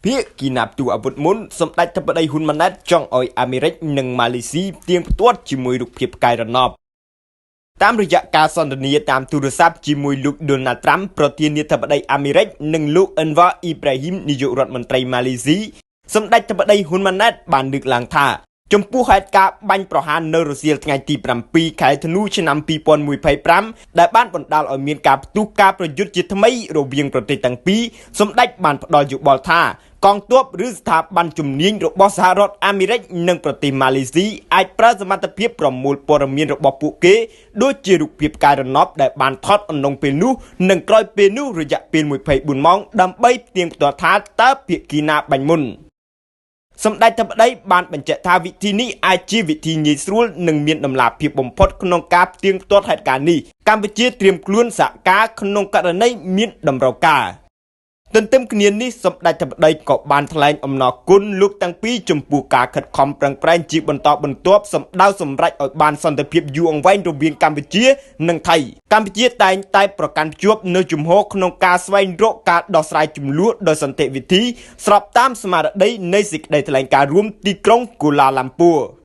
ភាគីណាផ្ទុះអាវុធមុនសម្ដេចធិបតីហ៊ុនម៉ាណែតចង់ឲ្យអាមេរិកនិងម៉ាឡេស៊ីផ្ទៀងផ្ទាត់ជាមួយរូបភាពផ្កាយរណបតាមរយៈការសន្ទនាតាមទូរស័ព្ទជាមួយលោកដូណាល់ត្រាំប្រធានាធិបតីអាមេរិកនិងលោកអិនវ៉ាអ៊ីប្រាហ៊ីមនាយករដ្ឋមន្ត្រីម៉ាឡេស៊ីសម្ដេចធិបតីហ៊ុនម៉ាណែតបានលើកឡើងថាចំពោះហេតុការណ៍បាញ់ប្រហារនៅរសៀលថ្ងៃទី7ខែធ្នូឆ្នាំ2025ដែលបានបណ្ដាលឲ្យមានការផ្ទុះការប្រយុទ្ធជាថ្មីរវាងប្រទេសទាំងពីរសម្ដេចបានផ្ដល់យោបល់ថាកងទ័ពឬស្ថាប័នជំនាញរបស់សហរដ្ឋអាមេរិកនិងប្រទេសម៉ាឡេស៊ីអាចប្រើសមត្ថភាពប្រមូលព័ត៌មានរបស់ពួកគេដូចជារូបភាពផ្កាយរណបដែលបានថតអំឡុងពេលនោះនិងក្រោយពេលនោះរយៈពេល24ម៉ោងដើម្បីផ្ទៀងផ្ទាត់ថាតើភាគីណាបាញ់មុនសម្ដេចធិបតីបានបញ្ជាក់ថាវិធីនេះអាចជាវិធីងាយស្រួលនិងមានតម្លាភាពបំផុតក្នុងការផ្ទៀងផ្ទាត់ហេតុការណ៍នេះកម្ពុជាត្រៀមខ្លួនសហការក្នុងករណីមានតម្រូវការទន្ទឹមគ្នានេះសម្ដេចធិបតីក៏បានថ្លែងអំណរគុណលោកទាំងពីរចំពោះការខិតខំប្រឹងប្រែងជាបន្តបន្ទាប់សម្ដៅសម្រេចឲ្យបានសន្តិភាពយូរអង្វែងរវាងកម្ពុជានិងថៃកម្ពុជាតែងតែប្រកាន់ភ្ជាប់នៅជំហរក្នុងការស្វែងរកការដោះស្រាយជម្លោះដោយសន្តិវិធីស្របតាមស្មារតីនៃសេចក្តីថ្លែងការណ៍រួមទីក្រុងកូឡាឡាំពួរ។